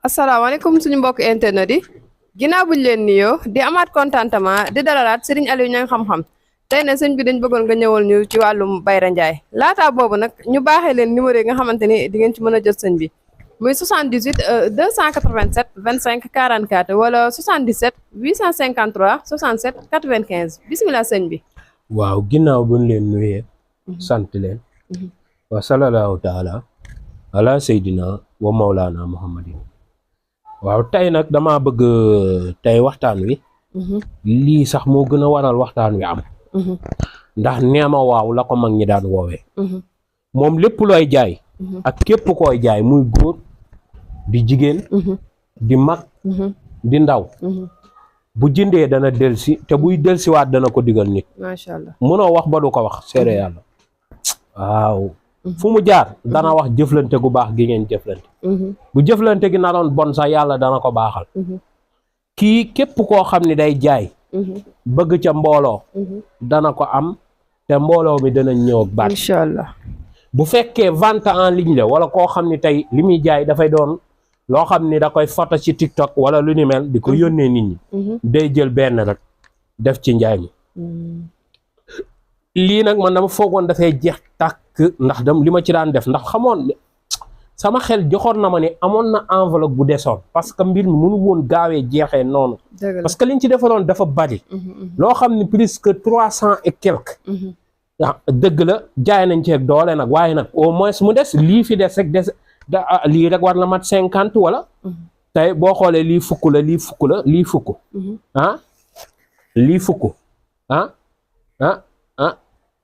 asalaamaaleykum suñu mbokk internet yi ginnaaw buñ leen nuyoo di amaat contentement di dalalaat Serigne Aliou Niang xam-xam tey ne sëñ bi dañ bëggoon nga ñëwal ñu ci wàllum Bayra Ndiaye laataa boobu nag ñu baaxee leen numéro yi nga xamante ni di ngeen ci mën a jot sëñ bi muy 78 287 25 44 wala 77 853 67 95 bisimilah sëñ bi. waaw ginnaaw buñ leen nuyee sant leen wa sallallahu taala ala seydina wa maulana muhammadin waaw tey nag dama bëgg tey waxtaan wi lii sax moo gën a waral waxtaan wi am ndax neema waaw la ko mag ñi daan woowee moom lépp looy jaay ak képp koy jaay muy góor di jigéen di mag di ndaw bu jëndee dana delsi te buy delsiwaat dana ko digal nit macha allah mënoo wax ba du ko wax seede yàlla waaw fu mu jaar dana wax jëflante gu baax gi ngeen jëflante bu jëflante gi naroon bon sax yàlla dana ko baaxal kii képp koo xam ne day jaay bëgg ca mbooloo dana ko am te mbooloo mi dana ñëw ak baat incha allah bu fekkee vente en ligne la wala koo xam ne tey li muy jaay dafay doon loo xam ni da koy photo ci TikTok wala lu ni mel di ko yónnee nit ñi day jël benn rek def ci njaay mi lii nag man dama foogoon dafay jeex tàkk ndax dam li ma ci daan def ndax xamoon sama xel joxoon na ma ne amoon na enveloppe bu desoon parce que mbir mi mënu woon gaawee jeexee noonu parce que liñ ci defaloon dafa bari loo xam ne plus que 300 et quelque dëgg la jaay nañ ceeg doole nag waaye nag au moins mu des lii fi des rek des lii rek war na mat 50 wala tey boo xoolee lii fukk la lii fukk la lii fukk lii fukk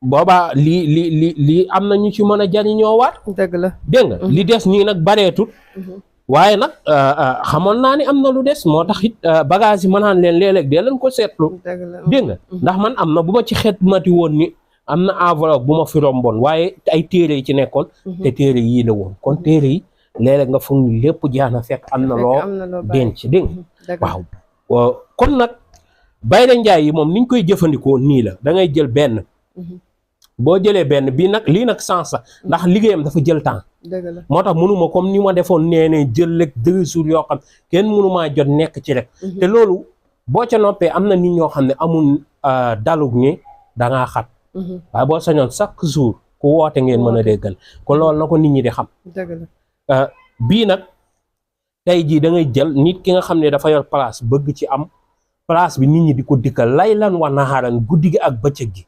boobaa lii am na ñu ci mën a jariñoo waat dëgg la dégg nga li des nii nag bareetut waaye nag xamoon naa ni am na lu des moo tax it bagage yi ma naan leen léeg-léeg dee leen ko seetlu dégg nga ndax man am na bu ma ci xeet mati woon ni am na enveloppe bu ma fi romboon waaye ay téere yi ci nekkoon te téere yii la woon kon téere yi léeg-léeg nga foog ni lépp jeex na fekk am na loo denc dégg nga waaw kon nag Bayra Ndiaye yi moom niñ koy jëfandikoo nii la da ngay jël benn boo jëlee benn bii nag lii nag sens la ndax liggéeyam dafa jël temps moo tax mënuma comme ni ma defoon nee jël rek 2 jours yoo xam kenn mënumaa jot nekk ci rek te loolu boo ca noppee am na nit ñoo xam ne amul dalug ni dangaa xat waaye boo sañoon chaque jour ku woote ngeen mën a déggal kon loolu na ko nit ñi di xam bii nag tey jii da ngay jël nit ki nga xam ne dafa yor place bëgg ci am place bi nit ñi di ko dikkal lay lan wa naxaaran guddi gi ak bëccëg gi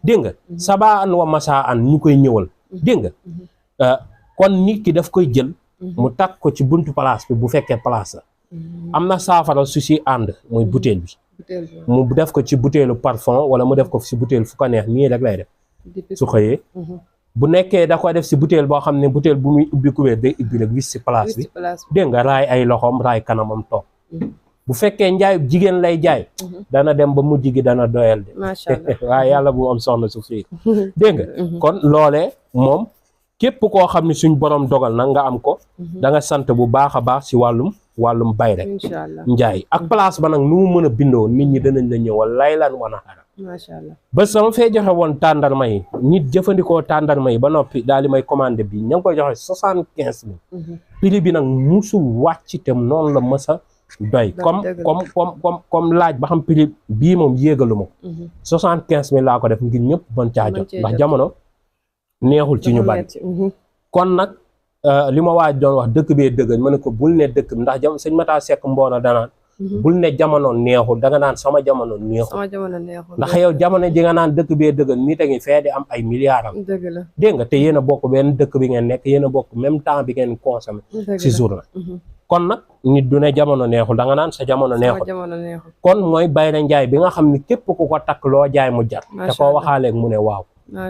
dégg nga sabaa an wa masaa an ñu koy ñëwal dégg nga kon nit ki daf koy jël mu takk ko ci buntu place bi bu fekkee place la am na saafara su si ànd muy butéel bi mu def ko ci butéelu parfum wala mu def ko si butéel fu ko neex nii rek lay def su xëyee bu nekkee da ko def si butéel boo xam ne butéel bu muy ubbi kubéer day ubbi rek wis si place bi dégg nga raay ay loxoom raay kanamam toog bu fekkee njaayub jigéen lay jaay dana dem ba mujj gi dana doyal de waaye yàlla bu am soxna su fii dégg nga kon loolee moom képp koo xam ne suñ borom dogal na nga am ko da nga sant bu baax a baax si wàllum Bayra Ndiaye ak place ba nag nu mu mën a bindoo nit ñi danañ la ñëwal laylan wana xara ba sama fee joxe woon tàndarma yi nit jëfandikoo tàndarma yi ba noppi daal di may commandé bi ña ngi koy joxe 75 000 prix bi nag musul wàcc te noonu la mësa doy comme laaj ba xam prix bii moom yéegalu ma 75 000 laa ko def ngir ñëpp mën caa jot ndax jamono neexul ci ñu bari kon nag li ma waaj doon wax dëkk bee dëgg ma ne ko bul ne dëkk bi ndax sëñ Mataa Seck Mboona danaan bul ne jamono neexul danga naan sama jamono neexul ndax yow jamono ji nga naan dëkk bee dëgg nit a ngi fee di am ay milliards am dégg nga te yéen a bokk benn dëkk bi ngeen nekk yéen a bokk même temps bi ngeen consommé si jour la kon nag nit du ne jamono neexul da nga naan sa jamono neexul kon mooy Bayra Ndiaye bi nga xam ne képp ku ko takk loo jaay mu jar te koo waxaaleeg mu ne waaw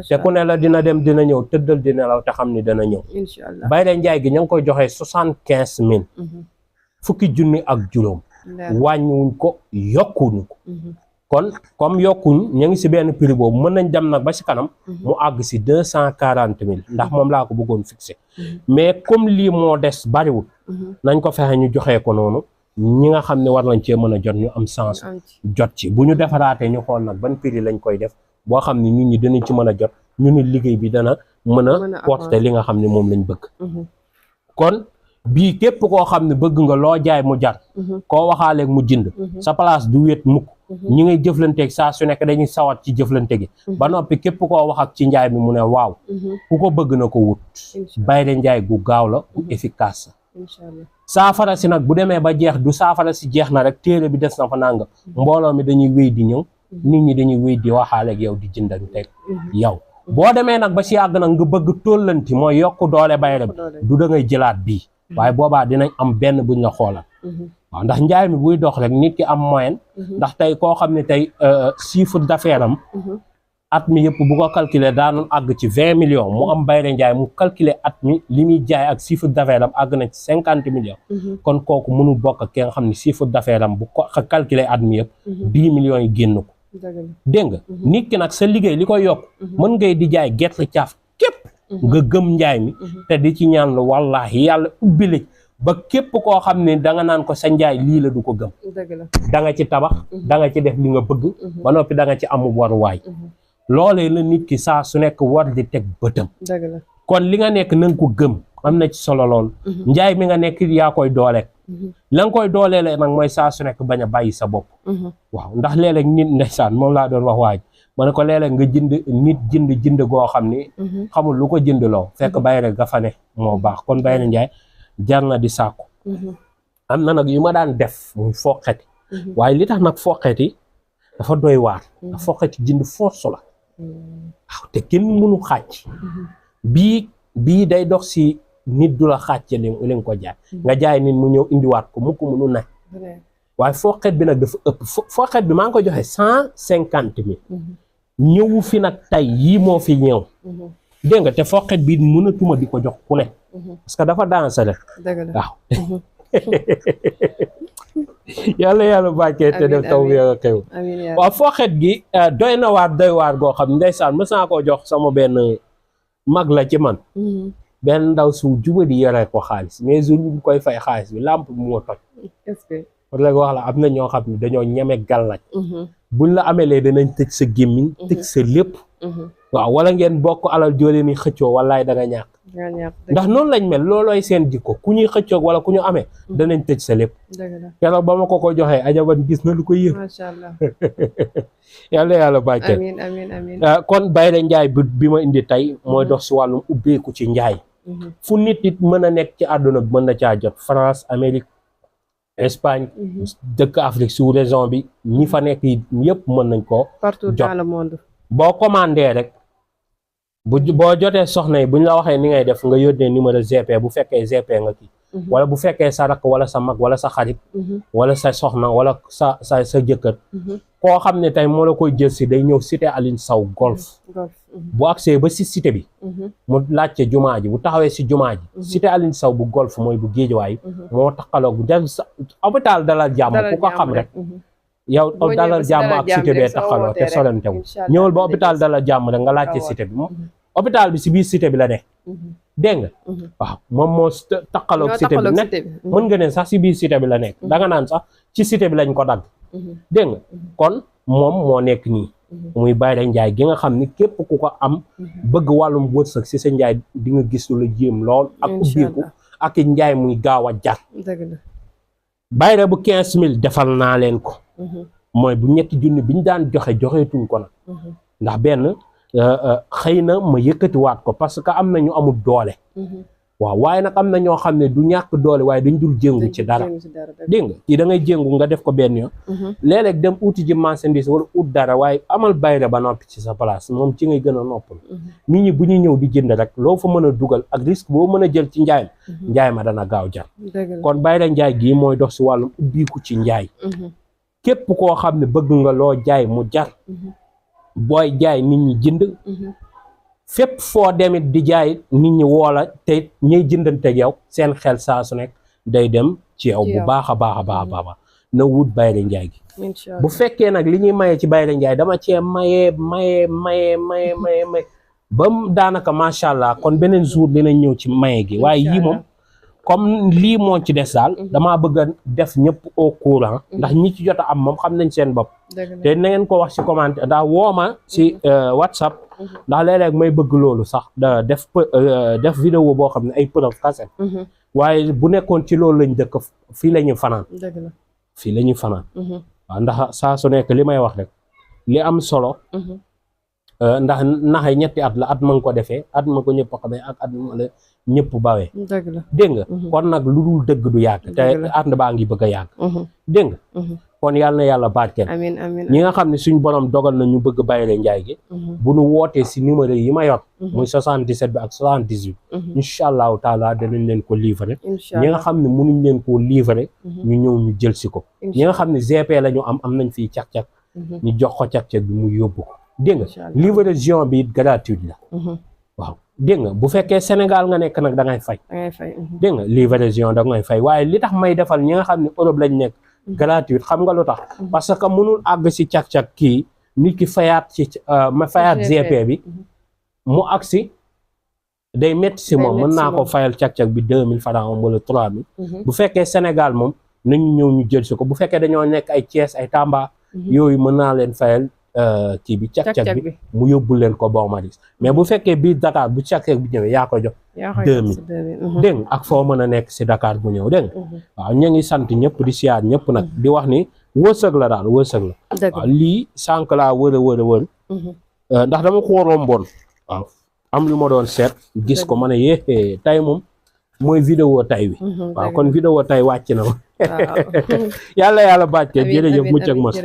te ku ne la dina dem dina ñëw tëddal dina law te xam ni dana ñëw Bayra Ndiaye gi ña ngi koy joxee 75 000 fukki junni ak juróom wàññiwuñ ko yokkuñu ko kon comme yokkuñ ñu ngi si benn prix boobu mën nañ dem nag ba si kanam mu àgg si 240 000 ndax moom laa ko bëggoon fixé mais comme lii moo des bariwul nañ ko fexe ñu joxee ko noonu ñi nga xam ne war nañ cee mën a jot ñu am sens jot ci bu ñu defaraatee ñu xool nag ban prix lañ koy def boo xam ne nit ñi dinañ ci mën a jot ñu ni liggéey bi dana mën a porter li nga xam ne moom lañ bëgg kon bii képp koo xam ne bëgg nga loo jaay mu jar koo waxaaleeg mu jënd sa place du wéet mukk ñi ngay jëflanteeg saa su nekk dañuy sawat ci jëflante gi ba noppi képp koo wax ak ci njaay mi mu ne waaw ku ko bëgg na ko wut Bayre Njaay gu gaaw la gu efficace saafara si nag bu demee ba jeex du saafara si jeex na rek téere bi des na fa nanga mbooloo mi dañuy wéy di ñëw nit ñi dañuy wéy di waxaaleeg yow di jëndanteeg yow boo demee nag ba si yàgg nag nga bëgg tóllanti mooy yokk doole bayre bi du da ngay jëlaat bii waaye boobaa dinañ am benn buñ la xoolal waaw ndax njaay mi buy dox rek nit ki am moyen ndax tey koo xam ne tey chiffre d'affaires am at mi yëpp bu ko calculer daanoon àgg ci 20 millions mu am Bayre Njaay mu calculer at mi li muy jaay ak chiffre d'affaires am àgg na ci 50 millions kon kooku mënul bokk ak ki nga xam ne chiffre d'affaires am bu ko calculer at mi yëpp 10 millions yi génn ko dégg nga nit ki nag sa liggéey li koy yokk mën ngay di jaay gerte caaf képp nga gëm njaay mi te di ci ñaan lu wallaahi yàlla ubbi la ba képp koo xam ne da nga naan ko sa njaay lii la du ko gëm da nga ci tabax da nga ci def li nga bëgg ba noppi da nga ci amu waruwaay loolee la nit ki saa su nekk war di teg bëtam kon li nga nekk na nga ko gëm am na ci solo lool njaay mi nga nekk yaa koy dooleek la nga koy dooleele nag mooy saa su nekk bañ a bàyyi sa bopp waaw ndax léeg-léeg nit ndeysaan moom laa doon wax waaj ma ne ko léeg-léeg nga jënd goo xam ni xamul lu ko jëndloo fekk bayre ga fa ne moo baax kon Bayre Njaay jar na di sàkku am na nag yu ma daan def muy foqeti waaye li tax nag foqeti dafa doy waar ndax foqeti jënd force la waaw te kenn mënu xàcc bii day dox si nit du la xàcc li nga ko jaay nga jaay nit mu ñëw indiwaat ko mukk mënu ne waaye foqet bi nag dafa ëpp foqet bi maa ngi ko joxe 150 000 ñëwu fi nag tey yii moo fi ñëw dégg nga te foqet bi mënatuma di ko jox ku ne parce que dafa dansé rek waaw yàlla bàkkee te def taw bi ak xew waaw foqet gi doy na waar doy waar goo xam ndeysaan mës naa koo jox sama benn mag la ci man benn ndaw su juba di yore ko xaalis mais jour bi koy fay xaalis bi lampe bi moo toj pour la wax la am na ñoo xam ne dañoo ñeme gàllaaj buñ la amelee danañ tëj sa gémmiñ tëj sa lépp waaw wala ngeen bokk alal joole ni xëccoo wallaay da nga ñàkk ndax noonu lañ mel loolooy seen jikko ku ñuy xëccoog wala ku ñu amee danañ tëj sa lépp keroog ba ma ko joxee ajaban gis na lu ko yëf macha allah yàlla bàccee amiin kon Bayre Njaay bi ma indi tey mooy dox si wàllum ubbeeku ci njaay fu nit mën a nekk ci àdduna bi mën na caa jot France Amérique Espagne dëkk Afrique sous région bi ñi fa nekk yëpp mën nañ ko partout dans le monde boo commandé rek boo jotee soxna yi buñ la waxee ni ngay def nga yónnee numéro GP bu fekkee GP nga kii wala bu fekkee sa rakk wala sa mag wala sa xarit wala sa soxna wala sa jëkkër koo xam ne tey moo la koy jël si day ñëw cité Aline Sow golf bu agsee ba si cité bi mu laajte jumaa ji bu taxawee si jumaa ji cité Aline Sow bu golf mooy bu Géejawaay moo taxaloo bu def sa hôpital Dalal Jàmm ku ko xam rek yow Dalal Jàmm ak cité bee taxaloo te solentewu ñëwal ba hôpital Dalal Jàmm rek nga laajte cité bi hôpital bi si biir cité bi la ne dégg nga waaw moom moo taxaloog cité bi nekk mën nga ne sax si biir cité bi la nekk da nga naan sax ci cité bi lañ ko dagg dégg nga kon moom moo nekk nii muy Bayre Njaay gi nga xam ni képp ku ko am bëgg wàllum wërsëg si sa njaay di nga gis lu la jéem lool ak ubbeeku ak njaay muy gaaw a jar bayre bu 15000 defal naa leen ko mooy bu ñetti junni bi ñu daan joxeetuñ ko nag ndax benn xëy na ma yëkkatiwaat ko parce que am na ñu amul doole waaw waaye nag am na ñoo xam ne du ñàkk doole waaye dañ dul jéngu ci dara dégg nga kii da ngay jéngu nga def ko benn yoon léeg-léeg dem uti ji marchandise wala ut dara waaye amal bayre ba noppi ci sa place moom ci ngay gën a noppal nit ñi bu ñuy ñëw di jënd rek loo fa mën a dugal ak risque boo mën a jël ci njaay ma dana gaaw jar kon Bayre Njaay gii mooy dox si wàllum ubbiku ci njaay képp koo xam ne bëgg nga loo jaay mu jar booy jaay nit ñi jënd fépp foo demit di jaay nit ñi woola te ñuy jëndanteeg yow seen xel saa su nekk day dem ci yow bu baax a baax na wut Bayre Njaay gi bu fekkee nag li ñuy maye ci Bayre Njaay dama cee maye ba daanaka macha allah kon beneen jour dinañ ñëw ci maye gi waaye yii moom comme lii moo ci des daal damaa bëgg a def ñëpp au courant ndax ñi ci jot a am moom xam nañ seen bopp te na ngeen ko wax ci commentaire ndax wooma ci WhatsApp ndax léeg-léeg may bëgg loolu sax def vidéo boo xam ne ay preuve cassette waaye bu nekkoon ci loolu lañ dëkk fii la ñu fanaan dëgg la. fii la ñu fanaan waaw ndax saa su nekk li may wax rek li am solo ndax naxay ñetti at la at ma nga ko defee at ma ko ñëpp xamee ak at ma la ñëpp bawee dëgg la. dégg nga kon nag lu dul dëgg du yàgg te ànd baa ngi bëgg a yàgg dégg nga kon yàlla na yàlla barkeel amiin amiin. ñi nga xam ne suñ borom dogal na ñu bëgg Bayre Njaay gi bu nu wootee si numéro yi ma yor muy 77 bi ak 78 incha allahu taala danañ leen ko livrer ñi nga xam ne mënuñ leen koo livrer ñu ñëw ñu jël si ko ñi nga xam ne GP la ñu am nañ fii cak-cak ñu jox ko cak-cak bi mu yóbbu ko dégg nga livraison bi it gratuite la waaw dégg nga bu fekkee Sénégal nga nekk nag da ngay fay dégg nga livraison da ngay fay waaye li tax may defal ñi nga xam ne Europe lañ nekk gratuite xam nga lu tax parce que mënul àgg si cak-cak kii nit ki fayaat ci ma fayaat GP bi mu agsi day métti si moom mën naa ko fayal cak-cak bi 2000 francs wala 3000 bu fekkee Sénégal moom nañu ñëw ñu jël si ko bu fekkee dañoo nekk ay Thiès ay Tamba yooyu mën naa leen fayal kii bi cak-cak bi mu yóbbu leen ko Bon Maris mais bu fekkee biir Dakar bu cak-cak bi ñëwee yaa ko jox 2000 dégg nga ak foo mën a nekk si Dakar bu ñëw dégg nga waaw ñu ngi sant ñëpp di siyaar ñëpp nag di wax ni wërsëg la daal wërsëg la waaw lii sànq laa wër ndax dama ko romboon waaw am lu ma doon seet gis ko ma ne yéexee tey moom mooy vidéo tay bi waaw kon vidéo tay wàcc na ma yàlla bàccee jërëjëf mucc ak mos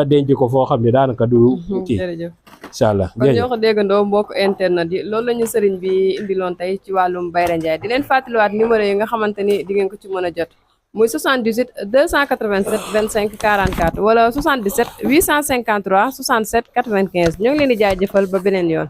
denc ko foo xam ne daanaka du kii incha allah kon ñoo ko déggandoo mbokk internet yi loolu la ñu sëriñ bi indiloon tey ci wàllum Bayre Njaay di leen fàttaliwaat numéro yi nga xamante ni di ngeen ko ci mën a jot muy 78 287 25 44 wala 77 853 67 95 ñoo ngi leen di jaajëfal ba beneen yoon